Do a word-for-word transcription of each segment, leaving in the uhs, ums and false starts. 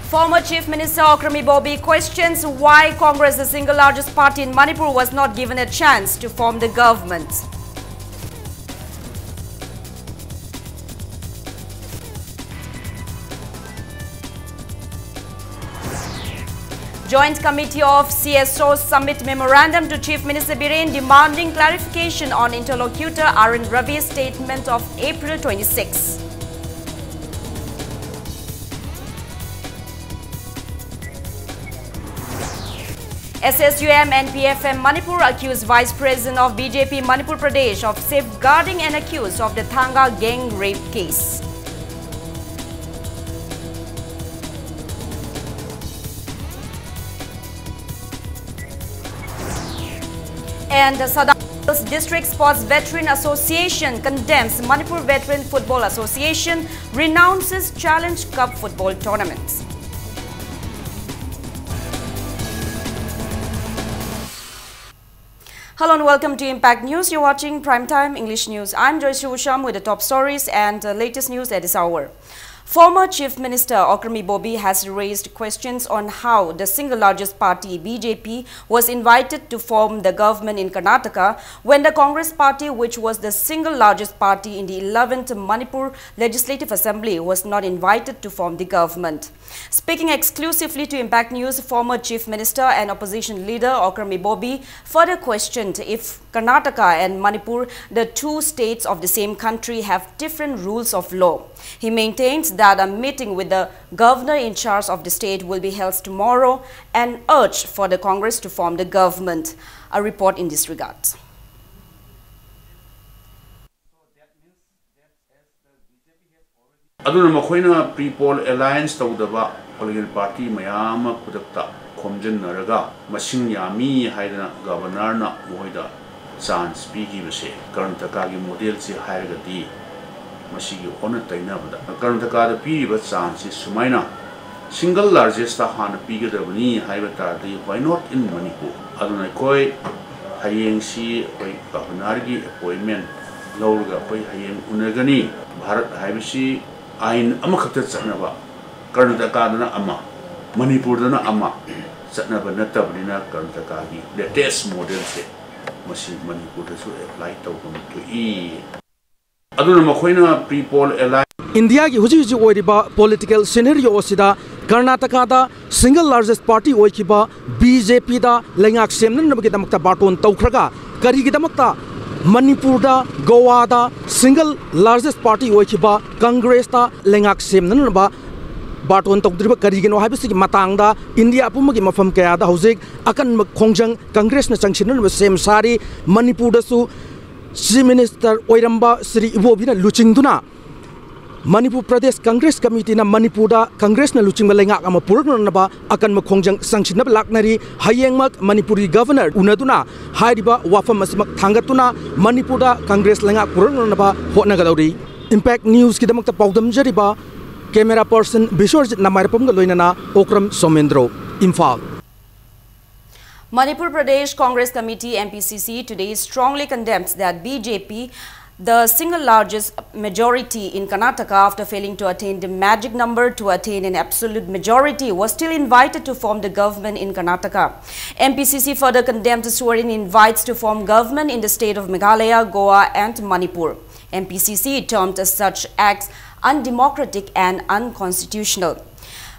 Former Chief Minister Okram Ibobi questions why Congress, the single largest party in Manipur, was not given a chance to form the government. Joint Committee of C S Os submit memorandum to Chief Minister Biren demanding clarification on interlocutor R N Ravi's statement of April twenty-six. S S U M and P F M Manipur accused Vice President of B J P Manipur Pradesh of safeguarding an accused of the Thanga gang rape case. And the Sadar Hills District Sports Veteran Association condemns Manipur Veteran Football Association renounces Challenge Cup football tournament. Hello and welcome to Impact News. You're watching Primetime English News. I'm Joyce Usham with the top stories and uh, latest news at this hour. Former Chief Minister Okram Ibobi has raised questions on how the single largest party, B J P, was invited to form the government in Karnataka when the Congress party, which was the single largest party in the eleventh Manipur Legislative Assembly, was not invited to form the government. Speaking exclusively to Impact News, former Chief Minister and opposition leader Okram Ibobi further questioned if Karnataka and Manipur, the two states of the same country, have different rules of law. He maintains that a meeting with the governor in charge of the state will be held tomorrow and urged for the Congress to form the government. A report in this regard. ꯑꯗꯨꯅ ꯃꯈꯣꯏꯅ pre-poll alliance ꯇꯧꯗꯕ political party ꯃꯌꯥꯝ ꯑꯃ ꯈꯨꯗꯛꯇ ꯈꯣꯝꯖꯤꯟꯅꯔꯒ ꯃꯁꯤꯡ ꯌꯥꯝꯃꯤ ꯍꯥꯏꯗꯅ governorꯅ ꯃꯈꯣꯏꯗ chance ꯄꯤꯈꯤꯕꯁꯦ, ꯀꯔꯅꯥꯇꯀꯥꯒꯤ modelꯁꯤ ꯍꯥꯏꯔꯒꯗꯤ ꯃꯁꯤꯒꯤ ꯑꯣꯟꯅ ꯇꯩꯅꯕꯗ ꯀꯔꯅꯥꯇꯀꯥꯗ ꯄꯤꯔꯤꯕ chanceꯁꯤ ꯁꯨꯃꯥꯏꯅ single largestꯇ ꯍꯥꯟꯅ ꯄꯤꯒꯗꯕꯅꯤ ꯍꯥꯏꯕ ꯇꯥꯔꯗꯤ, why not in Manipur? ꯑꯗꯨꯅ ꯑꯩꯈꯣꯏ ꯍꯌꯦꯡꯁꯤ ꯑꯩꯈꯣꯏ governorꯒꯤ appointment ꯂꯧꯔꯒ ꯑꯩꯈꯣꯏ ꯍꯌꯦꯡ ꯎꯅꯒꯅꯤ꯫ ꯚꯥꯔꯠ ꯍꯥꯏꯕꯁꯤ ꯑꯥꯏꯟ ꯑꯃꯈꯛꯇ ꯆꯠꯅꯕ ꯀꯔꯅꯥꯇꯀꯥꯗꯅ ꯑꯃ, ꯃꯅꯤꯄꯨꯔꯗꯅ ꯑꯃ ꯆꯠꯅꯕ ꯅꯠꯇꯕꯅꯤꯅ, ꯀꯔꯅꯥꯇꯀꯥꯒꯤ latest modelꯁꯦ ꯃꯁꯤ ꯃꯅꯤꯄꯨꯔꯗꯁꯨ apply ꯇꯧꯐꯝ ꯊꯣꯛꯏ꯫ ꯑꯗꯨꯅ ꯃꯈꯣꯏꯅ pre-poll alliance ꯏꯟꯗꯤꯌꯥꯒꯤ ꯍꯧꯖꯤꯛ ꯍꯧꯖꯤꯛ ꯑꯣꯏꯔꯤꯕ political scenario ꯑꯁꯤꯗ ꯀꯔꯅꯥꯇꯀꯥꯗ single largest party ꯑꯣꯏꯈꯤꯕ BJPꯗ ꯂꯩꯉꯥꯛ ꯁꯦꯝꯅꯅꯕꯒꯤꯗꯃꯛꯇ ꯕꯥꯔꯇꯣꯟ ꯇꯧꯈ꯭ꯔꯒ, ꯀꯔꯤꯒꯤꯗꯃꯛꯇ ꯃꯅꯤꯄꯨꯔꯗ, ꯒꯣꯋꯥꯗ single largest party ꯑꯣꯏꯈꯤꯕ ꯀꯪꯒ꯭ꯔꯦꯁꯇ ꯂꯩꯉꯥꯛ ꯁꯦꯝꯅꯅꯕ ꯕꯥꯔꯇꯣꯟ ꯇꯧꯗ꯭ꯔꯤꯕ ꯀꯔꯤꯒꯤꯅꯣ ꯍꯥꯏꯕꯁꯤꯒꯤ ꯃꯇꯥꯡꯗ ꯏꯟꯗꯤꯌꯥ ꯑꯄꯨꯝꯕꯒꯤ ꯃꯐꯝ ꯀꯌꯥꯗ ꯍꯧꯖꯤꯛ ꯑꯀꯟꯕ ꯈꯣꯡꯖꯪ ꯀꯪꯒ꯭ꯔꯦꯁꯅ ꯆꯪꯁꯤꯟꯅꯅꯕ ꯁꯦꯝ ꯁꯥꯔꯤ꯫ ꯃꯅꯤꯄꯨꯔꯗꯁꯨ Chief Minister ꯑꯣꯏꯔꯝꯕ ꯁ꯭ꯔꯤ ꯏꯕꯣꯕꯤꯅ ꯂꯨꯆꯤꯡꯗꯨꯅ ꯃꯅꯤꯄꯨꯔ ꯄ꯭ꯔꯗꯦꯁ ꯀꯪꯒ꯭ꯔꯦꯁ ꯀꯃꯤꯇꯤꯅ ꯃꯅꯤꯄꯨꯔꯗ ꯀꯪꯒ꯭ꯔꯦꯁꯅ ꯂꯨꯆꯤꯡꯕ ꯂꯩꯉꯥꯛ ꯑꯃ ꯄꯨꯔꯛꯅꯅꯕ ꯑꯀꯟꯕ ꯈꯣꯡꯖꯪ ꯆꯪꯁꯤꯟꯅꯕ ꯂꯥꯛꯅꯔꯤ꯫ ꯍꯌꯦꯡꯃꯛ ꯃꯅꯤꯄꯨꯔꯒꯤ ꯒꯚꯔꯅꯔ ꯎꯅꯗꯨꯅ ꯍꯥꯏꯔꯤꯕ ꯋꯥꯐꯝ ꯑꯁꯤꯃꯛ ꯊꯥꯡꯒꯠꯇꯨꯅ ꯃꯅꯤꯄꯨꯔꯗ ꯀꯪꯒ꯭ꯔꯦꯁ ꯂꯩꯉꯥꯛ ꯄꯨꯔꯛꯅꯅꯕ ꯍꯣꯠꯅꯒꯗꯧꯔꯤ꯫ Impact Newsꯀꯤꯗꯃꯛꯇ ꯄꯥꯎꯗꯝꯖꯔꯤꯕ camera person ꯕꯤꯁ꯭ꯋꯔꯖꯤꯠ ꯅꯃꯥꯏꯔꯄꯝꯒ ꯂꯣꯏꯅꯅ Okram Somendro, Imphal. Manipur Pradesh Congress Committee, M P C C, today strongly condemns that B J P, the single largest majority in Karnataka, after failing to attain the magic number to attain an absolute majority, was still invited to form the government in Karnataka. M P C C further condemned the swearing invites to form government in the state of Meghalaya, Goa, and Manipur. M P C C termed such acts undemocratic and unconstitutional.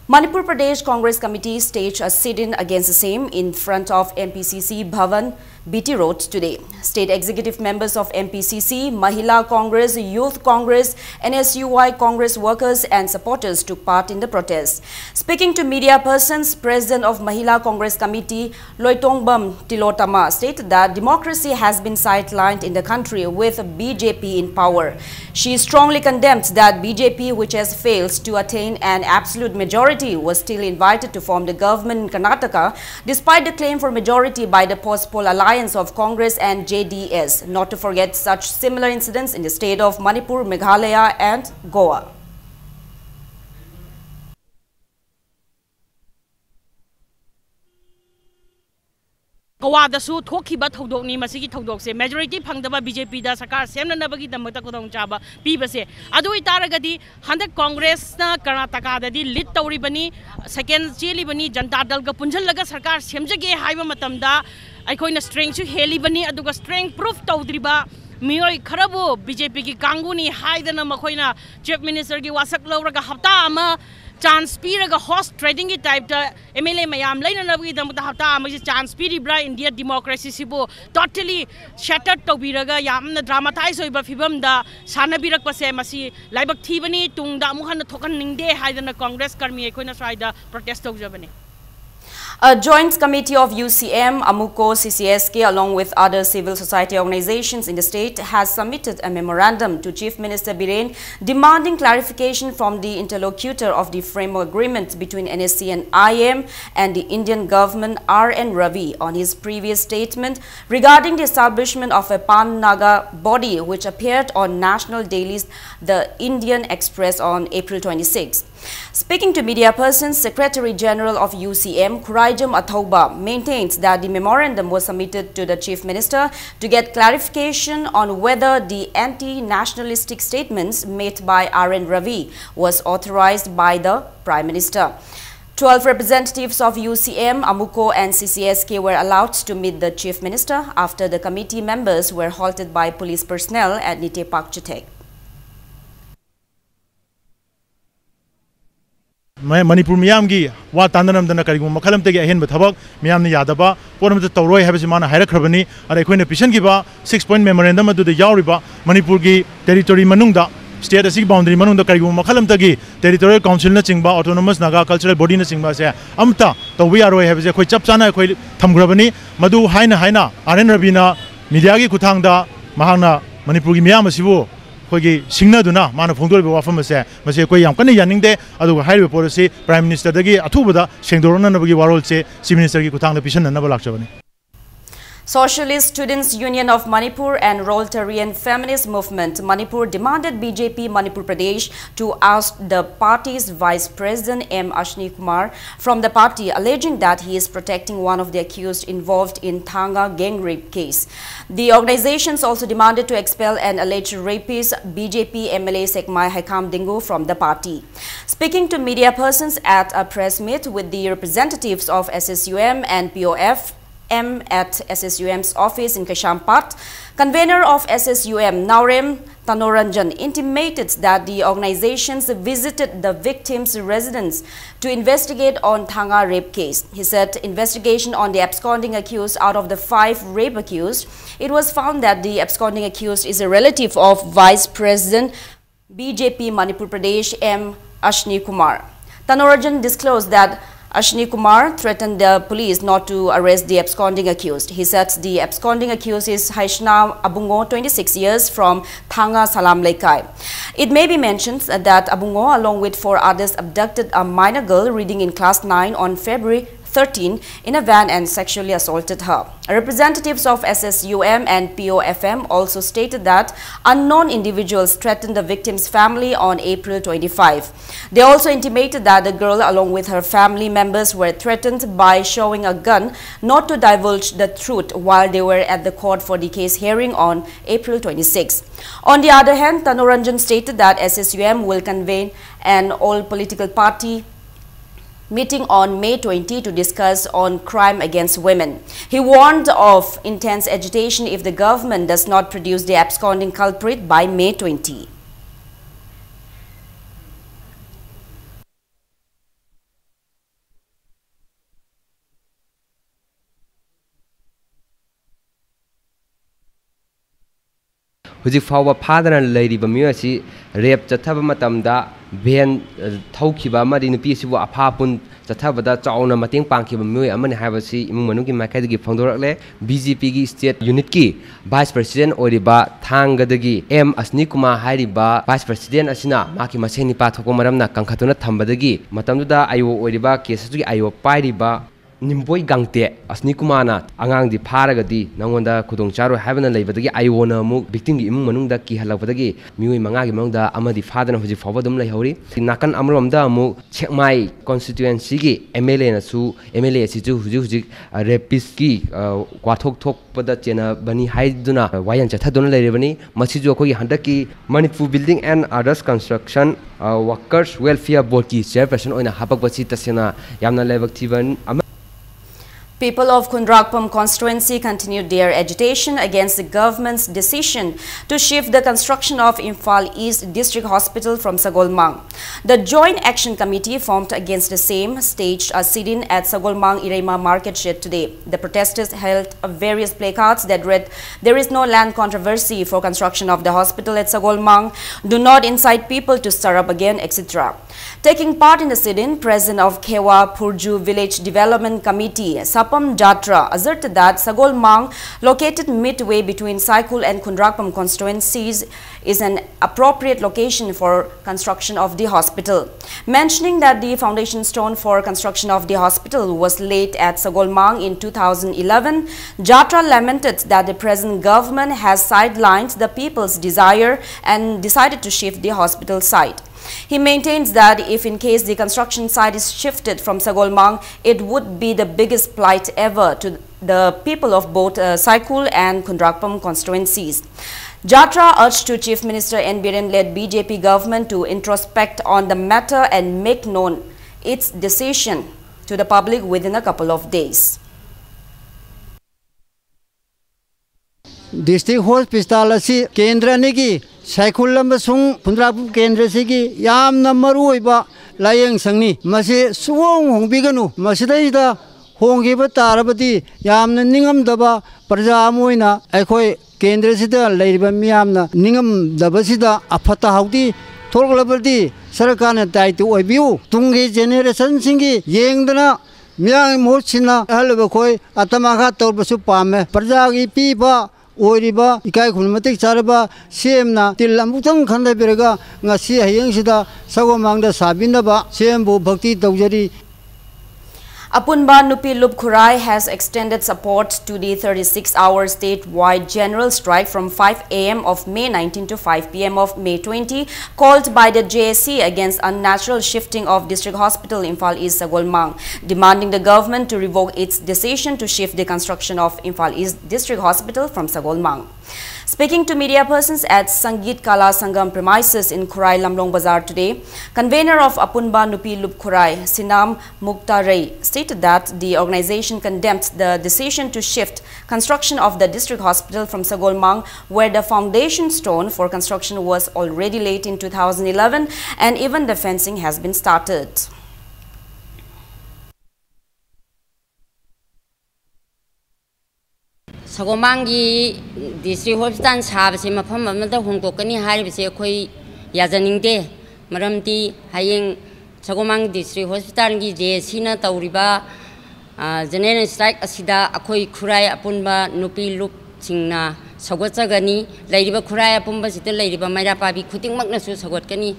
Manipur Pradesh Congress Committee staged a sit-in against the same in front of M P C C Bhavan, B T Road today. State executive members of M P C C, Mahila Congress, Youth Congress, N S U I Congress workers and supporters took part in the protest. Speaking to media persons, President of Mahila Congress Committee, Loitongbam Tilotama, stated that democracy has been sidelined in the country with B J P in power. She strongly condemns that B J P, which has failed to attain an absolute majority, was still invited to form the government in Karnataka, despite the claim for majority by the post-poll alliance of Congress and J D S. Not to forget such similar incidents in the state of Manipur, Meghalaya, and Goa. ꯒꯣꯋꯥꯗꯁꯨ ꯊꯣꯛꯈꯤꯕ ꯊꯧꯗꯣꯛꯅꯤ꯫ ꯃꯁꯤꯒꯤ ꯊꯧꯗꯣꯛꯁꯦ majority ꯐꯪꯗꯕ BJPꯗ ꯁꯔꯀꯥꯔ ꯁꯦꯝꯅꯅꯕꯒꯤꯗꯃꯛꯇ ꯈꯨꯗꯣꯡꯆꯥꯕ ꯄꯤꯕꯁꯦ꯫ ꯑꯗꯨ ꯑꯣꯏꯇꯥꯔꯒꯗꯤ ꯍꯟꯗꯛ ꯀꯣꯡꯒ꯭ꯔꯦꯁꯅ ꯀꯔꯅꯥꯇꯀꯥꯗꯗꯤ lead ꯇꯧꯔꯤꯕꯅꯤ, second ꯆꯦꯜꯂꯤꯕꯅꯤ, Janata ꯗꯜꯒ ꯄꯨꯟꯁꯤꯜꯂꯒ ꯁꯔꯀꯥꯔ ꯁꯦꯝꯖꯒꯦ ꯍꯥꯏꯕ ꯃꯇꯝꯗ ꯑꯩꯈꯣꯏꯅ strengthꯁꯨ ꯍꯦꯜꯂꯤꯕꯅꯤ꯫ ꯑꯗꯨꯒ strength proof ꯇꯧꯗ꯭ꯔꯤꯕ ꯃꯤꯑꯣꯏ ꯈꯔꯕꯨ BJPꯒꯤ ꯀꯥꯡꯕꯨꯅꯤ ꯍꯥꯏꯗꯅ ꯃꯈꯣꯏꯅ Chief Ministerꯒꯤ ꯋꯥꯁꯛ ꯂꯧꯔꯒ ꯍꯞꯇꯥ ꯑꯃ chance ꯄꯤꯔꯒ horse tradingꯒꯤ typeꯇ MLA ꯃꯌꯥꯝ ꯂꯩꯅꯅꯕꯒꯤꯗꯃꯛꯇ ꯍꯞꯇꯥ ꯑꯃꯒꯤ chance ꯄꯤꯔꯤꯕ꯭ꯔꯥ? India democracyꯁꯤꯕꯨ totally shattered ꯇꯧꯕꯤꯔꯒ ꯌꯥꯝꯅ dramatise ꯑꯣꯏꯕ ꯐꯤꯕꯝꯗ ꯁꯥꯟꯅꯕꯤꯔꯛꯄꯁꯦ, ꯃꯁꯤ ꯂꯥꯏꯕꯛ ꯊꯤꯕꯅꯤ꯫ ꯇꯨꯡꯗ ꯑꯃꯨꯛ ꯍꯟꯅ ꯊꯣꯛꯍꯟꯅꯤꯡꯗꯦ ꯍꯥꯏꯗꯅ ꯀꯣꯡꯒ꯭ꯔꯦꯁ ꯀꯔꯃꯤ ꯑꯩꯈꯣꯏꯅ ꯁ꯭ꯋꯥꯏꯗ protest ꯇꯧꯖꯕꯅꯤ꯫ A joint committee of UCM, AMUCO, CCSK, along with other civil society organizations in the state, has submitted a memorandum to Chief Minister Biren demanding clarification from the interlocutor of the framework agreement between NSC and IM and the Indian government, R N Ravi, on his previous statement regarding the establishment of a Pan Naga body, which appeared on national dailies The Indian Express on April twenty-sixth. Speaking to media persons, Secretary General of UCM, Khuraijam Athouba, maintains that the memorandum was submitted to the Chief Minister to get clarification on whether the anti-nationalistic statements made by R N Ravi was authorized by the Prime Minister. Twelve representatives of UCM, AMUCO and CCSK were allowed to meet the Chief Minister after the committee members were halted by police personnel at Nitepak Chuthek. ꯃ- ꯃꯅꯤꯄꯨꯔ ꯃꯤꯌꯥꯝꯒꯤ ꯋꯥ ꯇꯥꯟꯅꯔꯝꯗꯅ ꯀꯔꯤꯒꯨꯝꯕ ꯃꯈꯜ ꯑꯃꯠꯇꯒꯤ ꯑꯍꯦꯟꯕ ꯊꯕꯛ, ꯃꯤꯌꯥꯝꯅ ꯌꯥꯗꯕ ꯄꯣꯠ ꯑꯃꯠꯇ ꯇꯧꯔꯣꯏ ꯍꯥꯏꯕꯁꯤ ꯃꯥꯅ ꯍꯥꯏꯔꯛꯈ꯭ꯔꯕꯅꯤ꯫ ꯑꯗ ꯑꯩꯈꯣꯏꯅ ꯄꯤꯁꯟꯈꯤꯕ six point memorandum ꯑꯗꯨꯗ ꯌꯥꯎꯔꯤꯕ ꯃꯅꯤꯄꯨꯔꯒꯤ territory ꯃꯅꯨꯡꯗ, state ꯑꯁꯤꯒꯤ boundary ꯃꯅꯨꯡꯗ ꯀꯔꯤꯒꯨꯝꯕ ꯃꯈꯜ ꯑꯃꯠꯇꯒꯤ territorial councilꯅꯆꯤꯡꯕ, autonomous Naga cultural bodyꯅꯆꯤꯡꯕ ꯑꯁꯦ ꯑꯃꯠꯇ ꯇꯧꯕ ꯌꯥꯔꯣꯏ ꯍꯥꯏꯕꯁꯦ ꯑꯩꯈꯣꯏ ꯆꯞ ꯆꯥꯅ ꯑꯩꯈꯣꯏ ꯊꯝꯈ꯭ꯔꯕꯅꯤ꯫ ꯃꯗꯨ ꯍꯥꯏꯅ ꯍꯥꯏꯅ R N Raviꯅ mediaꯒꯤ ꯈꯨꯠꯊꯥꯡꯗ ꯃꯍꯥꯛꯅ ꯃꯅꯤꯄꯨꯔꯒꯤ ꯃꯤꯌꯥꯝ ꯑꯁꯤꯕꯨ ꯑꯩꯈꯣꯏꯒꯤ ꯁꯤꯡꯅꯗꯨꯅ ꯃꯥꯅ ꯐꯣꯡꯗꯣꯛꯂꯤꯕ ꯋꯥꯐꯝ ꯑꯁꯦ, ꯃꯁꯤ ꯑꯩꯈꯣꯏ ꯌꯥꯝ ꯀꯟꯅ ꯌꯥꯅꯤꯡꯗꯦ꯫ ꯑꯗꯨꯒ ꯍꯥꯏꯔꯤꯕ ꯄꯣꯠ ꯑꯁꯤ Prime Ministerꯗꯒꯤ ꯑꯊꯨꯕꯗ ꯁꯦꯡꯗꯣꯔꯛꯅꯅꯕꯒꯤ ꯋꯥꯔꯣꯜꯁꯦ Chief Ministerꯒꯤ ꯈꯨꯠꯊꯥꯡꯗ ꯄꯤꯁꯟꯅꯅꯕ ꯂꯥꯛꯆꯕꯅꯤ꯫ Socialist Students Union of Manipur and Proletarian Feminist Movement Manipur demanded B J P Manipur Pradesh to oust the party's Vice President M Ashni Kumar from the party, alleging that he is protecting one of the accused involved in Thanga gang rape case. The organizations also demanded to expel an alleged rapist, B J P M L A Sekmai Haikam Dengu, from the party. Speaking to media persons at a press meet with the representatives of S S U M and P O F, M at S S U M's office in Kaisampad, convener of S S U M, Naorem Tanoranjan, intimated that the organizations visited the victim's residence to investigate on Thanga rape case. He said investigation on the absconding accused, out of the five rape accused, it was found that the absconding accused is a relative of Vice President B J P Manipur Pradesh M Ashni Kumar. Tanoranjan disclosed that Ashni Kumar threatened the police not to arrest the absconding accused. He said the absconding accused is Haishna Abungo, twenty-six years, from Thanga Salam Leikai. It may be mentioned that Abungo, along with four others, abducted a minor girl reading in class nine on February thirteen in a van and sexually assaulted her. Representatives of S S U M and P O F M also stated that unknown individuals threatened the victim's family on April twenty-five. They also intimated that the girl, along with her family members, were threatened by showing a gun not to divulge the truth while they were at the court for the case hearing on April twenty-six. On the other hand, Tanoranjan stated that S S U M will convene an all political party meeting on May twenty to discuss on crime against women. He warned of intense agitation if the government does not produce the absconding culprit by May twenty. ꯍꯧꯖꯤꯛ ꯐꯥꯎꯕ ꯐꯥꯗꯅ ꯂꯩꯔꯤꯕ ꯃꯤꯑꯣꯏ ꯑꯁꯤ ꯔꯦꯞ ꯆꯠꯊꯕ ꯃꯇꯝꯗ van ꯊꯧꯈꯤꯕ ꯑꯃꯗꯤ ꯅꯨꯄꯤ ꯑꯁꯤꯕꯨ ꯑꯐꯥ ꯑꯄꯨꯟ ꯆꯠꯊꯕꯗ ꯆꯥꯎꯅ ꯃꯇꯦꯡ ꯄꯥꯡꯈꯤꯕ ꯃꯤꯑꯣꯏ ꯑꯃꯅꯤ ꯍꯥꯏꯕꯁꯤ ꯏꯃꯨꯡ ꯃꯅꯨꯡꯒꯤ ꯃꯥꯏꯀꯩꯗꯒꯤ ꯐꯣꯡꯗꯣꯔꯛꯂꯦ꯫ ꯕꯤ ꯖꯦ ꯄꯤꯒꯤ ꯁ꯭ꯇꯦꯠ ꯌꯨꯅꯤꯠꯀꯤ ꯚꯥꯏꯁ ꯄ꯭ꯔꯁꯤꯗꯦꯟ ꯑꯣꯏꯔꯤꯕ ꯊꯥꯡꯒꯗꯒꯤ ꯑꯦꯝ ꯑꯁꯅꯤ ꯀꯨꯃꯥꯔ ꯍꯥꯏꯔꯤꯕ ꯚꯥꯏꯁ ꯄ꯭ꯔꯁꯤꯗꯦꯟ ꯑꯁꯤꯅ ꯃꯍꯥꯛꯀꯤ ꯃꯁꯦꯟ ꯅꯤꯄꯥ ꯊꯣꯛꯄ ꯃꯔꯝꯅ ꯀꯟꯈꯠꯇꯨꯅ ꯊꯝꯕꯗꯒꯤ ꯃꯇꯝꯗꯨꯗ ꯑꯥꯏ ꯑꯣ ꯑꯣꯏꯔꯤꯕ, ꯀꯦꯁ ꯑꯗꯨꯒꯤ ꯑꯥꯏ ꯑꯣ ꯄꯥꯏꯔꯤꯕ ꯅꯤꯝꯕꯣꯏ ꯒꯥꯡꯇꯦ ꯑꯁꯅꯤ ꯀꯨꯃꯥꯔꯅ ꯑꯉꯥꯡꯗꯤ ꯐꯥꯔꯒꯗꯤ ꯅꯉꯣꯟꯗ ꯈꯨꯗꯣꯡ ꯆꯥꯔꯣꯏ ꯍꯥꯏꯕꯅ ꯂꯩꯕꯗꯒꯤ ꯑꯥꯏ ꯑꯣꯅ ꯑꯃꯨꯛ ꯚꯤꯛꯇꯤꯝꯒꯤ ꯏꯃꯨꯡ ꯃꯅꯨꯡꯗ ꯀꯤꯍꯜꯂꯛꯄꯗꯒꯤ ꯃꯤꯑꯣꯏ ꯃꯉꯥꯒꯤ ꯃꯅꯨꯡꯗ ꯑꯃꯗꯤ ꯐꯥꯗꯅ ꯍꯧꯖꯤꯛ ꯐꯥꯎꯕ ꯑꯗꯨꯝ ꯂꯩꯍꯧꯔꯤ꯫ ꯅꯥꯀꯟ ꯑꯃꯔꯣꯝꯗ ꯑꯃꯨꯛ ꯁꯦꯛꯃꯥꯏ ꯀꯣꯟꯁꯇꯤꯇ꯭ꯋꯦꯟꯁꯤꯒꯤ ꯑꯦꯝ ꯑꯦꯜ ꯑꯦꯅꯁꯨ, ꯑꯦꯝ ꯑꯦꯜ ꯑꯦ ꯑꯁꯤꯁꯨ ꯍꯧꯖꯤꯛ ꯍꯧꯖꯤꯛ ꯔꯦꯄꯤꯁꯀꯤ ꯋꯥꯊꯣꯛ ꯊꯣꯛꯄꯗ ꯆꯦꯟꯅꯕꯅꯤ ꯍꯥꯏꯗꯨꯅ ꯋꯥꯌꯦꯜ ꯆꯠꯊꯗꯨꯅ ꯂꯩꯔꯤꯕꯅꯤ꯫ ꯃꯁꯤꯁꯨ ꯑꯩꯈꯣꯏꯒꯤ ꯍꯟꯗꯛꯀꯤ Manipur Building and Others Construction Workers Welfare Boardꯀꯤ ꯆꯤꯌꯔꯄꯔꯁꯟ ꯑꯣꯏꯅ ꯍꯥꯄꯛꯄꯁꯤ ꯇꯁꯦꯡꯅ ꯌꯥꯝꯅ ꯂꯥꯏꯕꯛ ꯊꯤꯕ ꯑꯃ꯫ People of Khundrakpam constituency continued their agitation against the government's decision to shift the construction of Imphal East District Hospital from Sagolmang. The Joint Action Committee formed against the same staged a sit-in at Sagolmang Ireima market shed today. The protesters held various placards that read, "There is no land controversy for construction of the hospital at Sagolmang. Do not incite people to stir up again," et cetera. Taking part in the sit-in, president of Khewa Phurju Village Development Committee, Sapam Jatra, asserted that Sagolmang, located midway between Saikul and Khundrakpam constituencies, is an appropriate location for construction of the hospital. Mentioning that the foundation stone for construction of the hospital was laid at Sagolmang in two thousand eleven, Jatra lamented that the present government has sidelined the people's desire and decided to shift the hospital site. He maintains that if in case the construction site is shifted from Sagolmang, it would be the biggest plight ever to the people of both, uh, Saikul and Khundrakpam constituencies. Jatra urged to Chief Minister N Biren-led B J P government to introspect on the matter and make known its decision to the public within a couple of days. District Hospital ꯑꯁꯤ ꯀꯦꯟꯗ꯭ꯔ ꯑꯅꯤꯒꯤ, ꯁꯥꯏꯈꯨꯜ ꯑꯃꯁꯨꯡ ꯈꯨꯟꯗ꯭ꯔꯥꯛꯄꯝ ꯀꯦꯟꯗ꯭ꯔꯁꯤꯒꯤ ꯌꯥꯝꯅ ꯃꯔꯨꯑꯣꯏꯕ ꯂꯥꯌꯦꯡ ꯁꯪꯅꯤ꯫ ꯃꯁꯤ ꯁꯨꯍꯣꯡ ꯍꯣꯡꯕꯤꯒꯅꯨ꯫ ꯃꯁꯤꯗꯩꯗ ꯍꯣꯡꯈꯤꯕ ꯇꯥꯔꯕꯗꯤ ꯌꯥꯝꯅ ꯅꯤꯡꯉꯝꯗꯕ ꯄ꯭ꯔꯖꯥ ꯑꯃ ꯑꯣꯏꯅ ꯑꯩꯈꯣꯏ ꯀꯦꯟꯗ꯭ꯔꯁꯤꯗ ꯂꯩꯔꯤꯕ ꯃꯤꯌꯥꯝꯅ ꯅꯤꯡꯉꯝꯗꯕꯁꯤꯗ ꯑꯐꯠꯇ ꯍꯥꯎꯗꯤ ꯊꯣꯛꯂꯛꯂꯕꯗꯤ ꯁꯔꯀꯥꯔꯅ ꯗꯥꯏꯇ꯭ꯋ ꯑꯣꯏꯕꯤꯌꯨ꯫ ꯇꯨꯡꯒꯤ ꯖꯦꯅꯦꯔꯦꯁꯟꯁꯤꯡꯒꯤ ꯌꯦꯡꯗꯅ ꯃꯤꯌꯥꯝꯒꯤ ꯃꯍꯨꯠ ꯁꯤꯟꯅ ꯑꯍꯜ ꯑꯩꯈꯣꯏ ꯑꯇꯝ ꯑꯈꯥ ꯇꯧꯔꯕꯁꯨ ꯄꯥꯝꯃꯦ꯫ ꯄ꯭ꯔꯖꯥꯒꯤ ꯄꯤꯕ ꯑꯣꯏꯔꯤꯕ ꯏꯀꯥꯏ ꯈꯨꯝꯅ ꯃꯇꯤꯛ ꯆꯥꯔꯕ ꯁꯤ ꯑꯦꯝꯅ ꯇꯤꯜ ꯑꯃꯨꯛꯇꯪ ꯈꯟꯊꯕꯤꯔꯒ ꯉꯁꯤ ꯍꯌꯦꯡꯁꯤꯗ ꯁꯒꯣꯜꯃꯥꯡꯗ ꯁꯥꯕꯤꯅꯕ ꯁꯤ ꯑꯦꯝꯕꯨ ꯚꯛꯇꯤ ꯇꯧꯖꯔꯤ꯫ Apunba Nupi Lup Khurai has extended support to the thirty-six hour statewide general strike from five a m of May nineteen to five p m of May twenty, called by the J A C against unnatural shifting of District Hospital Imphal East Sagolmang, demanding the government to revoke its decision to shift the construction of Imphal East District Hospital from Sagolmang. Speaking to media persons at Sangeet Kala Sangam premises in Khurai Lamlong Bazar today, convener of Apunba Nupi Lup Khurai, Sinam Muktarei, stated that the organization condemned the decision to shift construction of the district hospital from Sagolmang, where the foundation stone for construction was already laid in two thousand eleven, and even the fencing has been started. ꯁꯒꯣꯃꯥꯡꯒꯤ district hospital ꯁꯥꯕꯁꯦ ꯃꯐꯝ ꯑꯃꯗ ꯍꯣꯡꯗꯣꯛꯀꯅꯤ ꯍꯥꯏꯔꯤꯕꯁꯦ ꯑꯩꯈꯣꯏ ꯌꯥꯖꯅꯤꯡꯗꯦ꯫ ꯃꯔꯝꯗꯤ ꯍꯌꯦꯡ ꯁꯒꯣꯃꯥꯡ district ꯍꯣꯁꯄꯤꯇꯥꯜꯒꯤ J ꯑꯦ ꯁꯤꯅ ꯇꯧꯔꯤꯕ, ꯑ, ꯖꯦꯅꯦꯔꯦꯜ ꯁ꯭ꯇ꯭ꯔꯥꯏꯛ ꯑꯁꯤꯗ ꯑꯩꯈꯣꯏ ꯈꯨꯔꯥꯏ ꯑꯄꯨꯟꯕ ꯅꯨꯄꯤ ꯂꯨꯞꯁꯤꯡꯅ ꯁꯧꯒꯠꯆꯒꯅꯤ꯫ ꯂꯩꯔꯤꯕ ꯈꯨꯔꯥꯏ ꯑꯄꯨꯝꯕꯁꯤꯗ ꯂꯩꯔꯤꯕ ꯃꯩꯔꯥ ꯄꯥꯏꯕꯤ ꯈꯨꯗꯤꯡꯃꯛꯅꯁꯨ ꯁꯧꯒꯠꯀꯅꯤ꯫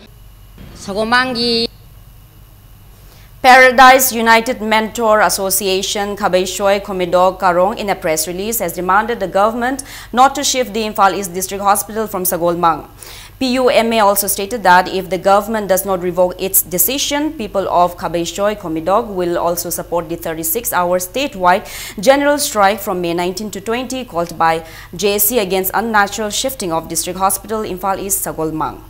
ꯁꯒꯣꯃꯥꯡꯒꯤ Paradise United Mentor Association Khabeishoi Khomidok Karong, in a press release, has demanded the government not to shift the Imphal East District Hospital from Sagolmang. P U M A also stated that if the government does not revoke its decision, people of Khabeishoi Khomidok will also support the thirty-six hour statewide general strike from May nineteen to twenty, called by J A C against unnatural shifting of District Hospital Imphal East Sagolmang.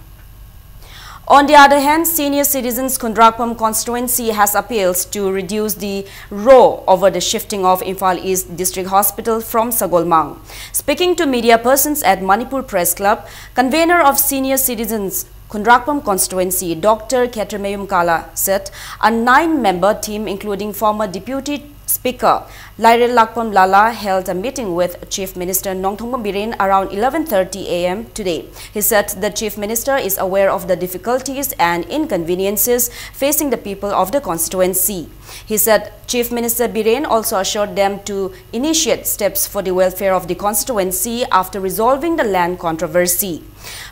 On the other hand, Senior Citizens Khundrakpam constituency has appealed to reduce the row over the shifting of Imphal East District Hospital from Sagolmang. Speaking to media persons at Manipur Press Club, convener of Senior Citizens Khundrakpam constituency, Doctor Khetremeyum Kala, said a nine-member team, including former Deputy Speaker Lairel Lakpam Lala, held a meeting with Chief Minister Nongthombam Biren around eleven thirty a m today. He said the Chief Minister is aware of the difficulties and inconveniences facing the people of the constituency. He said Chief Minister Biren also assured them to initiate steps for the welfare of the constituency after resolving the land controversy.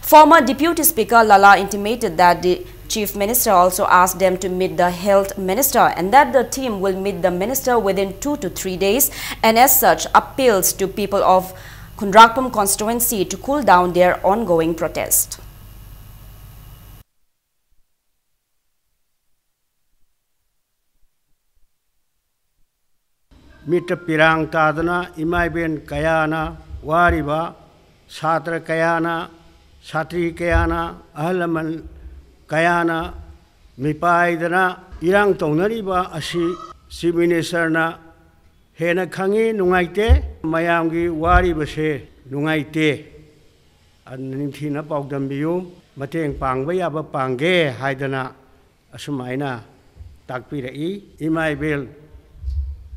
Former Deputy Speaker Lala intimated that the Chief Minister also asked them to meet the Health Minister and that the team will meet the minister within two to three days, and as such appeals to people of Khundrakpam constituency to cool down their ongoing protest. ꯃꯤꯠꯇ ꯄꯤꯔꯥꯡ ꯇꯥꯗꯅ ꯏꯃꯥ ꯏꯕꯦꯟ ꯀꯌꯥꯅ ꯋꯥꯔꯤꯕ, ꯁꯥꯇ꯭ꯔ ꯀꯌꯥꯅ, ꯁꯥꯇ꯭ꯔꯤ ꯀꯌꯥꯅ, ꯑꯍꯜ ꯂꯃꯟ ꯀꯌꯥꯅ ꯃꯤꯄꯥꯏꯗꯅ ꯏꯔꯥꯡ ꯇꯧꯅꯔꯤꯕ ꯑꯁꯤ Chief Ministerꯅ ꯍꯦꯟꯅ ꯈꯪꯉꯤ, ꯅꯨꯡꯉꯥꯏꯇꯦ꯫ ꯃꯌꯥꯝꯒꯤ ꯋꯥꯔꯤꯕꯁꯦ ꯅꯨꯡꯉꯥꯏꯇꯦ꯫ ꯑꯗꯨꯅ ꯅꯤꯡꯊꯤꯅ ꯄꯥꯎꯗꯝꯕꯤꯌꯨ꯫ ꯃꯇꯦꯡ ꯄꯥꯡꯕ ꯌꯥꯕ ꯄꯥꯡꯒꯦ ꯍꯥꯏꯗꯅ ꯑꯁꯨꯃꯥꯏꯅ ꯇꯥꯛꯄꯤꯔꯛꯏ꯫ ꯏꯃꯥ ꯏꯕꯦꯜ,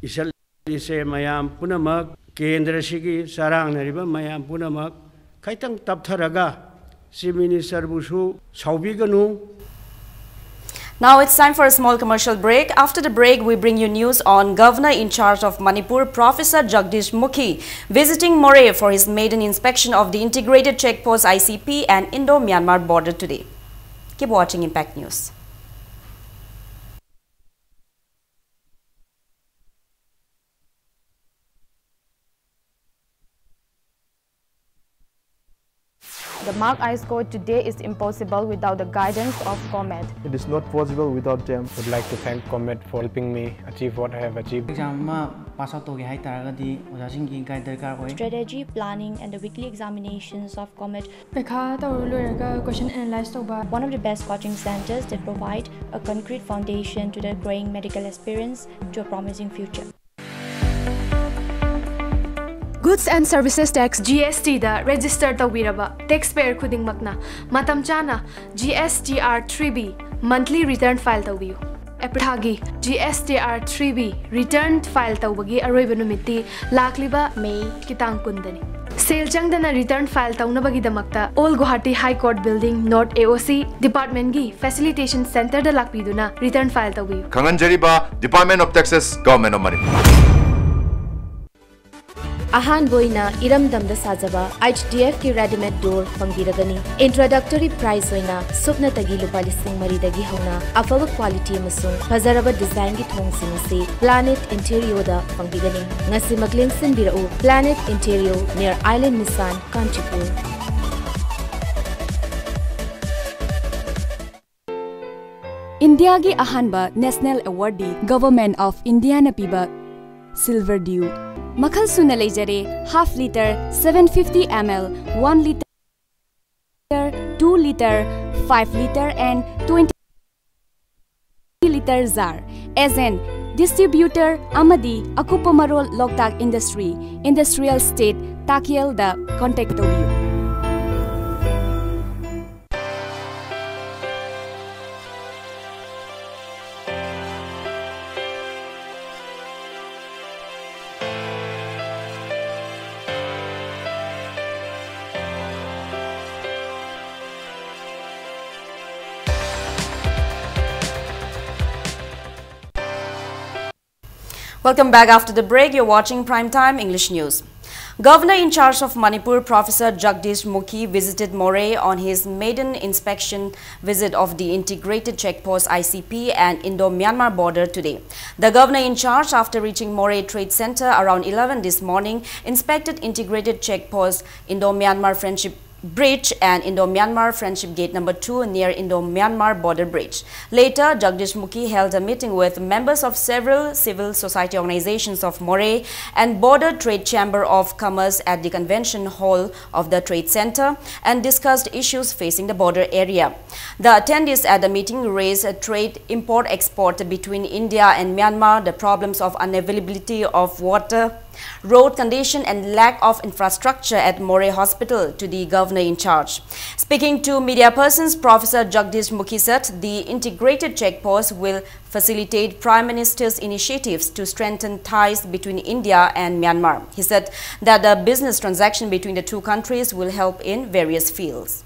ꯏꯆꯜ ꯏꯆꯦ ꯃꯌꯥꯝ ꯄꯨꯝꯅꯃꯛ, ꯀꯦꯟꯗ꯭ꯔꯁꯤꯒꯤ ꯆꯔꯥꯡꯅꯔꯤꯕ ꯃꯌꯥꯝ ꯄꯨꯝꯅꯃꯛ ꯈꯤꯇꯪ ꯇꯞꯊꯔꯒ Chief Ministerꯕꯨꯁꯨ ꯁꯥꯎꯕꯤꯒꯅꯨ꯫ Now it's time for a small commercial break. After the break, we bring you news on Governor in charge of Manipur, Professor Jagdish Mukhi, visiting Moreh for his maiden inspection of the Integrated Check Post, I C P, and Indo-Myanmar border today. Keep watching Impact News. The mark I scored today is impossible without the guidance of COMET. It is not possible without them. Would like to thank COMET for helping me achieve what I have achieved. Exam ꯑꯃ pass out ꯇꯧꯒꯦ ꯍꯥꯏꯇꯥꯔꯒꯗꯤ ꯑꯣꯖꯥꯁꯤꯡꯒꯤ guide ꯗꯔꯀꯥꯔ ꯑꯣꯏ꯫ Strategy, planning and the weekly examinations of COMET. ꯄꯩꯈꯥ ꯇꯧꯔ ꯂꯣꯏꯔꯒ ꯀꯣꯏꯁꯟ analyse ꯇꯧꯕ꯫ One of the best coaching centers that provide a concrete foundation to the growing medical aspirants to a promising future. Goods and Services Tax, G S T the register ꯇꯧꯕꯤꯔꯕ tax ꯄꯦꯌꯔ ꯈꯨꯗꯤꯡꯃꯛꯅ ꯃꯇꯝ ꯆꯥꯅ G S T R three B monthly return file ꯇꯧꯕꯤꯌꯨ꯫ April ꯊꯥꯒꯤ G S T R three B return file ꯇꯧꯕꯒꯤ ꯑꯔꯣꯏꯕ ꯅꯨꯃꯤꯠꯇꯤ ꯂꯥꯛꯂꯤꯕ ꯃꯦꯒꯤ ꯇꯥꯡ ꯀꯨꯟꯗꯅꯤ꯫ ꯁꯦꯜ ꯆꯪꯗꯅ ꯔꯤꯇꯔꯟ ꯐꯥꯏꯜ ꯇꯧꯅꯕꯒꯤꯗꯃꯛꯇ Old Guwahati High Court Building, North A O C, ꯗꯤꯄꯥꯔꯠꯃꯦꯟꯒꯤ ꯐꯦꯁꯤꯂꯤꯇꯦꯁꯟ ꯁꯦꯟꯇꯔꯗ ꯂꯥꯛꯄꯤꯗꯨꯅ ꯔꯤꯇꯔꯟ ꯐꯥꯏꯜ ꯇꯧꯕꯤꯌꯨ꯫ ꯈꯪꯍꯟꯖꯔꯤꯕ, Department of Taxes, Government of Manipur. ꯑꯍꯥꯟꯕ ꯑꯣꯏꯅ ꯏꯔꯝꯗꯝꯗ ꯁꯥꯖꯕ ꯑꯩꯆ ꯗꯤ ꯑꯦꯐꯀꯤ readymade door ꯐꯪꯕꯤꯔꯒꯅꯤ꯫ Introductory price ꯑꯣꯏꯅ ꯁꯨꯞꯅꯇꯒꯤ ꯂꯨꯄꯥ ꯂꯤꯁꯤꯡ ꯃꯔꯤꯗꯒꯤ ꯍꯧꯅ ꯑꯐꯕ quality ꯑꯃꯁꯨꯡ ꯐꯖꯔꯕ designꯒꯤ ꯊꯣꯡꯁꯤꯡ ꯑꯁꯤ Planet Interiorꯗ ꯐꯪꯕꯤꯒꯅꯤ꯫ ꯉꯁꯤꯃꯛ ꯂꯦꯡꯁꯤꯟꯕꯤꯔꯛꯎ, Planet Interior, near Island Nissan, Kanchipur. ꯏꯟꯗꯤꯌꯥꯒꯤ ꯑꯍꯥꯟꯕ national awardꯗꯤ Government of Indiaꯅ ꯄꯤꯕ Silver Dew꯫ ꯃꯈꯜ ꯁꯨꯅ ꯂꯩꯖꯔꯦ: half litre, seven fifty ml, one litre, two litre, five litre and twenty litre jar꯫ Agent, distributor ꯑꯃꯗꯤ ꯑꯀꯨꯞꯄ ꯃꯔꯣꯜ ꯂꯣꯛꯇꯥꯛ Industry, Industrial Estate, ꯇꯥꯀꯦꯜꯗ contact ꯇꯧꯕꯤꯌꯨ꯫ Welcome back after the break. You're watching Prime Time English News. Governor in charge of Manipur, Professor Jagdish Mukhi, visited Moreh on his maiden inspection visit of the Integrated Check Post, I C P, and Indo-Myanmar border today. The governor in charge, after reaching Moreh Trade Center around eleven this morning, inspected Integrated Check Post, Indo-Myanmar Friendship Bridge and Indo-Myanmar Friendship Gate number two near Indo-Myanmar border bridge. Later, Jagdish Mukhi held a meeting with members of several civil society organizations of Moreh and Border Trade Chamber of Commerce at the Convention Hall of the Trade Center and discussed issues facing the border area. The attendees at the meeting raised trade import-export between India and Myanmar, the problems of unavailability of water, road condition and lack of infrastructure at Moreh Hospital to the governor in charge. Speaking to media persons, Professor Jagdish Mukhi said the integrated check post will facilitate Prime Minister's initiatives to strengthen ties between India and Myanmar. He said that the business transaction between the two countries will help in various fields.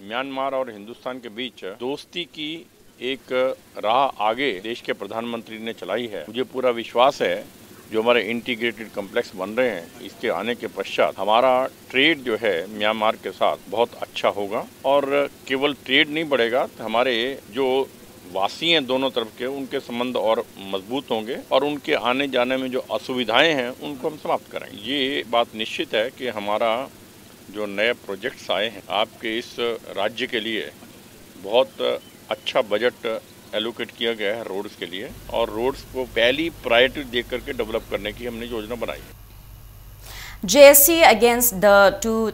Myanmar और हिंदुस्तान के बीच दोस्ती की एक राह आगे देश के प्रधानमंत्री ने चलाई है। मुझे पूरा विश्वास है, जो हमारे इंटीग्रेटेड कॉम्प्लेक्स बन रहे हैं, इसके आने के पश्चात हमारा ट्रेड जो है म्यांमार के साथ बहुत अच्छा होगा। और केवल ट्रेड नहीं बढ़ेगा, हमारे जो वासी हैं दोनों तरफ के, उनके संबंध और मजबूत होंगे और उनके आने जाने में जो असुविधाएं हैं, उनको हम समाप्त करेंगे। ये बात निश्चित है कि हमारा जो नए प्रोजेक्ट्स आए हैं आपके इस राज्य के लिए, बहुत अच्छा बजट एलोकेट किया गया है रोड्स के लिए, और रोड्स को पहली प्रायोरिटी देख करके डेवलप करने की हमने योजना बनाई है। J S C against the two,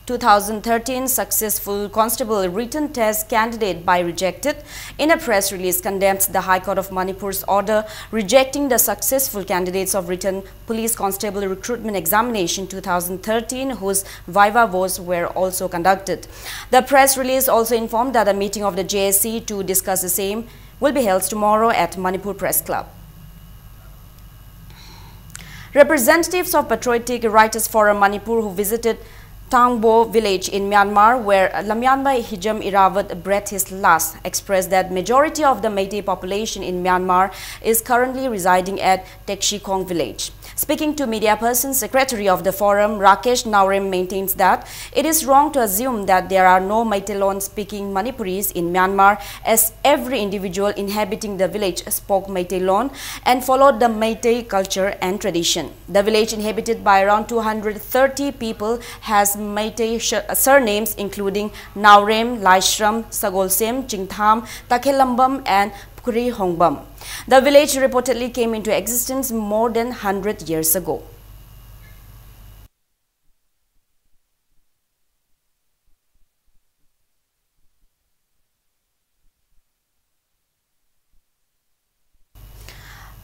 two thousand thirteen successful constable written test candidate by rejected in a press release condemns the High Court of Manipur's order rejecting the successful candidates of written police constable recruitment examination two thousand thirteen, whose viva voce were also conducted. The press release also informed that a meeting of the J S C to discuss the same will be held tomorrow at Manipur Press Club. Representatives of Patriotic Writers Forum Manipur who visited Tangbo village in Myanmar, where Lamyanmai Hijam Irawat breathed his last, expressed that majority of the Meitei population in Myanmar is currently residing at Tekshikhong village. Speaking to media person, secretary of the forum, Rakesh Naorem maintains that it is wrong to assume that there are no Meiteilon speaking Manipuris in Myanmar, as every individual inhabiting the village spoke Meiteilon and followed the Meitei culture and tradition. The village, inhabited by around two hundred thirty people, has Meitei sh- surnames including Naorem, Laishram, Sagolsem, Chingtham, Takhelambam, and Pukri Hongbam. The village reportedly came into existence more than one hundred years ago.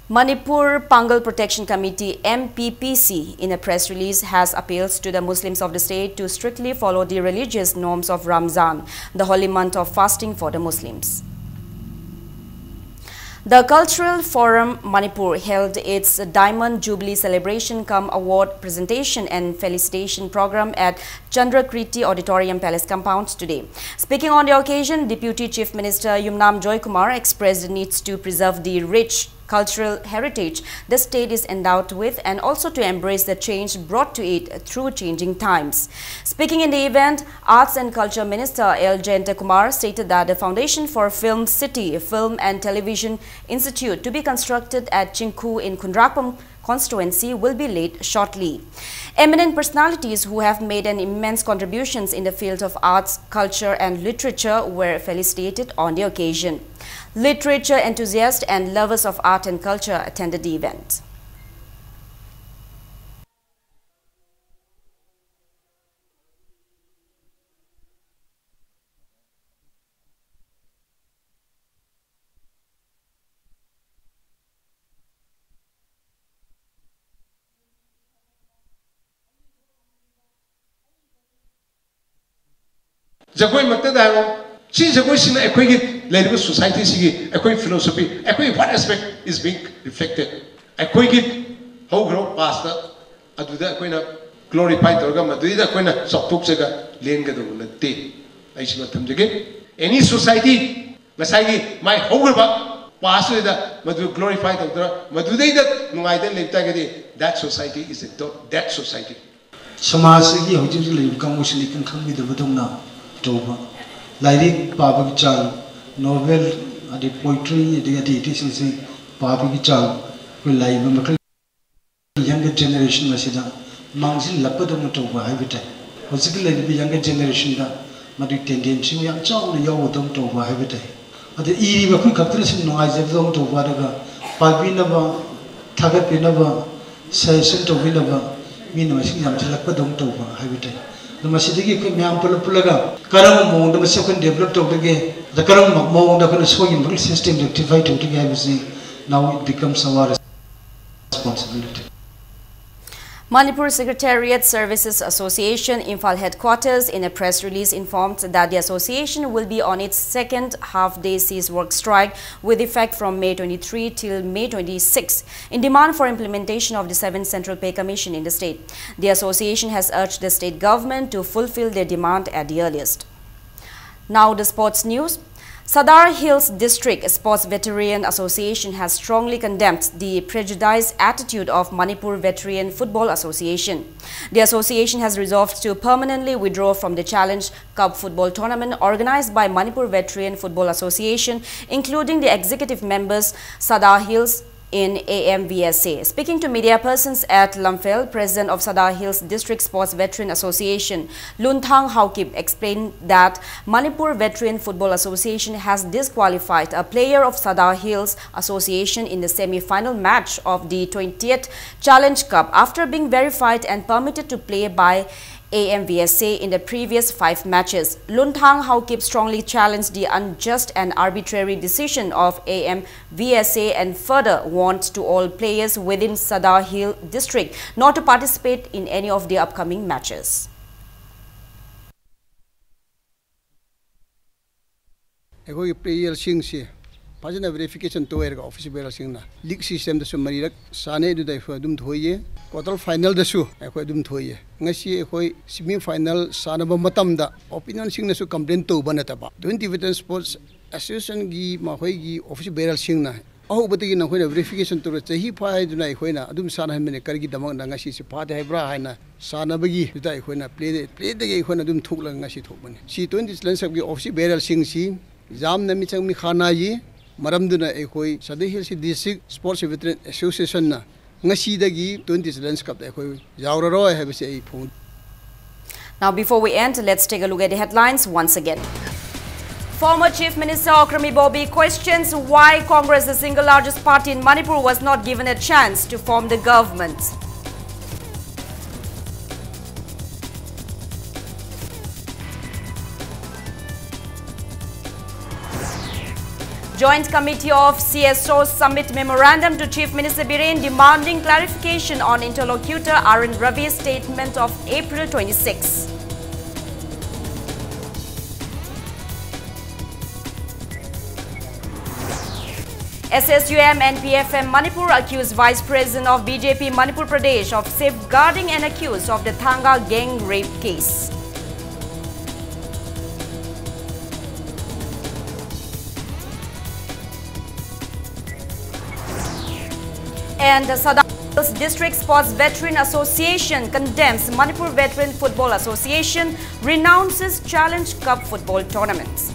Manipur Pangal Protection Committee, M P P C, in a press release has appeals to the Muslims of the state to strictly follow the religious norms of Ramzan, the holy month of fasting for the Muslims. The Cultural Forum Manipur held its Diamond Jubilee Celebration cum Award Presentation and Felicitation Program at Chandrakriti Auditorium, Palace Compound today. Speaking on the occasion, Deputy Chief Minister Yumnam Joykumar expressed the needs to preserve the rich cultural heritage the state is endowed with and also to embrace the change brought to it through changing times. Speaking in the event, Arts and Culture Minister L Jayantakumar stated that the foundation for Film City Film and Television Institute to be constructed at Chingkhu in Khundrakpam constituency will be laid shortly. Eminent personalities who have made an immense contributions in the field of arts, culture and literature were felicitated on the occasion. Literature enthusiasts and lovers of art and culture attended the event. ꯖꯒꯣꯏꯃꯛꯇꯗ ꯍꯥꯏꯔꯣ, ꯁꯤ ꯖꯒꯣꯏꯁꯤꯅ ꯑꯩꯈꯣꯏꯒꯤ ꯂꯩꯔꯤꯕ ꯁꯣꯁꯥꯏꯇꯤꯁꯤꯒꯤ ꯑꯩꯈꯣꯏ philosophy, ꯑꯩꯈꯣꯏ what aspect is being reflected? ꯑꯩꯈꯣꯏꯒꯤ ꯍꯧꯈ꯭ꯔꯕ ꯄꯥꯁꯇ ꯑꯗꯨꯗ ꯑꯩꯈꯣꯏꯅ ꯒ꯭ꯂꯣꯔꯤꯐꯥꯏ ꯇꯧꯔꯒ ꯃꯗꯨꯗꯩꯗ ꯑꯩꯈꯣꯏꯅ ꯆꯥꯎꯊꯣꯛꯆꯒ ꯂꯦꯟꯒꯗꯧꯕ ꯅꯠꯇꯦ꯫ ꯑꯩ ꯁꯤꯃ ꯊꯝꯖꯒꯦ꯫ ꯑꯦꯅꯤ ꯁꯣꯁꯥꯏꯇꯤ ꯉꯁꯥꯏꯒꯤ ꯃꯥꯏ ꯍꯧꯈ꯭ꯔꯕ ꯄꯥꯁꯇꯨꯗ ꯃꯗꯨ ꯒ꯭ꯂꯣꯔꯤꯐꯥꯏ ꯇꯧꯗꯅ ꯃꯗꯨꯗꯩꯗ ꯅꯨꯡꯉꯥꯏꯗꯅ ꯂꯩꯕ ꯇꯥꯔꯒꯗꯤ that society is a dead society꯫ ꯁꯃꯥꯖꯁꯤꯒꯤ ꯍꯧꯖꯤꯛ ꯍꯧꯖꯤꯛ ꯂꯩꯔꯤꯕ ꯀꯥꯡꯕꯨꯁꯤꯅ ꯏꯈꯪ ꯈꯪꯕꯤꯗꯕꯗꯧꯅ ꯇꯧꯕ, ꯂꯥꯏꯔꯤꯛ ꯄꯥꯕꯒꯤ ꯆꯥꯡ, ꯅꯣꯚꯦꯜ ꯑꯗꯩ ꯄꯣꯏꯇ꯭ꯔꯤ ꯑꯗꯩ ꯑꯇꯩ ꯑꯇꯩꯁꯤꯡꯁꯤ ꯄꯥꯕꯒꯤ ꯆꯥꯡ ꯑꯩꯈꯣꯏ ꯂꯥꯛꯏꯕ ꯃꯈꯜ ꯌꯪꯒꯔ ꯖꯦꯅꯦꯔꯦꯁꯟ ꯑꯁꯤꯗ ꯃꯥꯡꯁꯤꯜꯂꯛꯄꯗꯧꯅ ꯇꯧꯕ ꯍꯥꯏꯕ ꯇꯥꯏ꯫ ꯍꯧꯖꯤꯛꯀꯤ ꯂꯩꯔꯤꯕ ꯌꯪꯒꯔ ꯖꯦꯅꯦꯔꯦꯁꯟꯗ ꯃꯗꯨꯒꯤ ꯇꯦꯟꯗꯦꯟꯁꯤ ꯌꯥꯝ ꯆꯥꯎꯅ ꯌꯥꯎꯕꯗꯧꯅ ꯇꯧꯕ ꯍꯥꯏꯕ ꯇꯥꯏ꯫ ꯑꯗ ꯏꯔꯤꯕ ꯑꯩꯈꯣꯏ ꯈꯛꯇꯅ ꯁꯨꯝ ꯅꯨꯡꯉꯥꯏꯖꯕꯗꯧꯅ ꯇꯧꯕ, ꯑꯗꯨꯒ ꯄꯥꯕꯤꯅꯕ, ꯊꯥꯒꯠꯄꯤꯅꯕ, ꯁꯖꯦꯁꯟ ꯇꯧꯕꯤꯅꯕ ꯃꯤꯅ ꯃꯁꯤꯡ ꯌꯥꯝꯁꯤꯜꯂꯛꯄꯗꯧꯅ ꯇꯧꯕ ꯍꯥꯏꯕ ꯇꯥꯏ꯫ ꯑꯗꯣ ꯃꯁꯤꯗꯒꯤ ꯑꯩꯈꯣꯏ ꯃꯌꯥꯝ ꯄꯨꯂꯞ ꯄꯨꯜꯂꯒ ꯀꯔꯝꯕ ꯃꯑꯣꯡꯗ ꯃꯁꯤ ꯑꯩꯈꯣꯏꯅ ꯗꯦꯕꯂꯞ ꯇꯧꯗꯒꯦ, ꯑꯗ ꯀꯔꯝꯕ ꯃꯑꯣꯡꯗ ꯑꯩꯈꯣꯏꯅ ꯁꯣꯏꯈꯤꯕ ꯃꯈꯩ ꯁꯤꯁꯇꯦꯝ ꯔꯦꯛꯇꯤꯐꯥꯏ ꯇꯧꯗꯒꯦ ꯍꯥꯏꯕꯁꯤ now it becomes our responsibility. Manipur Secretariat Services Association, Imphal headquarters, in a press release informed that the association will be on its second half-day cease work strike with effect from May twenty-three till May twenty-six, in demand for implementation of the seventh Central Pay Commission in the state. The association has urged the state government to fulfill their demand at the earliest. Now the sports news. Sadar Hills District Sports Veteran Association has strongly condemned the prejudiced attitude of Manipur Veteran Football Association. The association has resolved to permanently withdraw from the Challenge Cup football tournament organized by Manipur Veteran Football Association, including the executive members Sadar Hills in A M V S A. Speaking to media persons at Lamphel, President of Sadar Hills District Sports Veteran Association, Lunthang Haokip, explained that Manipur Veteran Football Association has disqualified a player of Sadar Hills Association in the semi-final match of the twentieth Challenge Cup after being verified and permitted to play by A M V S A in the previous five matches. Lunthang Haokip strongly challenged the unjust and arbitrary decision of A M V S A and further warned to all players within Sadar Hill District not to participate in any of the upcoming matches. ꯑꯩꯈꯣꯏꯒꯤ ꯄ꯭ꯂꯦꯌꯔꯁꯤꯡꯁꯤ ꯐꯖꯅ verification ꯇꯧꯔꯒ ꯑꯣꯐꯤꯁꯤꯌꯦꯜꯁꯤꯡꯅ ꯂꯤꯛ ꯁꯤꯁꯇꯦꯝꯗꯁꯨ ꯃꯔꯤꯔꯛ ꯁꯥꯟꯅꯩ꯫ ꯑꯗꯨꯗ ꯑꯩꯈꯣꯏ ꯑꯗꯨꯝ ꯊꯣꯏꯌꯦ꯫ Quarter ꯐꯥꯏꯅꯦꯜꯗꯁꯨ ꯑꯩꯈꯣꯏ ꯑꯗꯨꯝ ꯊꯣꯏꯌꯦ꯫ ꯉꯁꯤ ꯑꯩꯈꯣꯏ ꯁꯤꯃꯤ ꯐꯥꯏꯅꯦꯜ ꯁꯥꯟꯅꯕ ꯃꯇꯝꯗ ꯑꯣꯄꯤꯅꯤꯌꯟꯁꯤꯡꯅꯁꯨ ꯀꯝꯄ꯭ꯂꯦꯟ ꯇꯧꯕ ꯅꯠꯇꯕ, ꯇ꯭ꯋꯦꯟꯇꯤ ꯚꯦꯇꯔꯟ ꯁ꯭ꯄꯣꯔꯠꯁ ꯑꯦꯁꯣꯁꯤꯌꯦꯁꯟꯒꯤ ꯃꯈꯣꯏꯒꯤ ꯑꯣꯐꯤꯁꯤꯌꯦꯜꯁꯤꯡꯅ ꯑꯍꯧꯕꯗꯒꯤ ꯅꯈꯣꯏꯅ ꯚꯦꯔꯤꯐꯤꯀꯦꯁꯟ ꯇꯧꯔ ꯆꯍꯤ ꯐꯥꯏꯗꯨꯅ ꯑꯩꯈꯣꯏꯅ ꯑꯗꯨꯝ ꯁꯥꯟꯅꯍꯟꯕꯅꯤ꯫ ꯀꯔꯤꯒꯤꯗꯃꯛꯅ ꯉꯁꯤꯁꯤ ꯐꯥꯗꯦ ꯍꯥꯏꯕ꯭ꯔꯥ ꯍꯥꯏꯅ ꯁꯥꯟꯅꯕꯒꯤ ꯑꯗꯨꯗ ꯑꯩꯈꯣꯏꯅ ꯄ꯭ꯂꯦ, ꯄ꯭ꯂꯦꯗꯒꯤ ꯑꯩꯈꯣꯏꯅ ꯑꯗꯨꯝ ꯊꯣꯛꯂꯒ ꯉꯁꯤ ꯊꯣꯛꯄꯅꯤ꯫ ꯁꯤ ꯇ꯭ꯋꯦꯟꯇꯤ ꯆꯦꯂꯦꯟꯖ ꯀꯞꯀꯤ ꯑꯣꯐꯤꯁꯤꯌꯦꯜꯁꯤꯡꯁꯤ ꯌꯥꯝꯅ ꯃꯤꯆꯪ ꯃꯤꯈꯥ ꯅꯥꯏꯌꯦ꯫ ꯃꯔꯝꯗꯨꯅ ꯑꯩꯈꯣꯏ ꯁꯗꯔ ꯍꯤꯜꯁ ꯗꯤꯁꯇ꯭ꯔꯤꯛ ꯁ꯭ꯄꯣꯔꯠꯁ ꯚꯦꯇꯔꯟ ꯑꯦꯁꯣꯁꯤꯌꯦꯁꯟꯅ ꯉꯁꯤꯗꯒꯤ ꯇ꯭ꯋꯦꯟꯇꯤ ꯆꯦꯂꯦꯟꯖ ꯀꯞꯇ ꯑꯩꯈꯣꯏ ꯌꯥꯎꯔꯔꯣꯏ ꯍꯥꯏꯕꯁꯤ ꯑꯩ ꯐꯣꯡ Now, before we end, let's take a look at the headlines once again. Former Chief Minister Okram Ibobi questions why Congress, the single largest party in Manipur, was not given a chance to form the government. Joint Committee of C S O submit memorandum to Chief Minister Biren demanding clarification on interlocutor R N Ravi's statement of April twenty-six. S S U M and P F M Manipur accused Vice President of B J P Manipur Pradesh of safeguarding an accused of the Thanga gang rape case. And the Sadar Hills District Sports Veteran Association condemns Manipur Veteran Football Association, renounces Challenge Cup football tournament.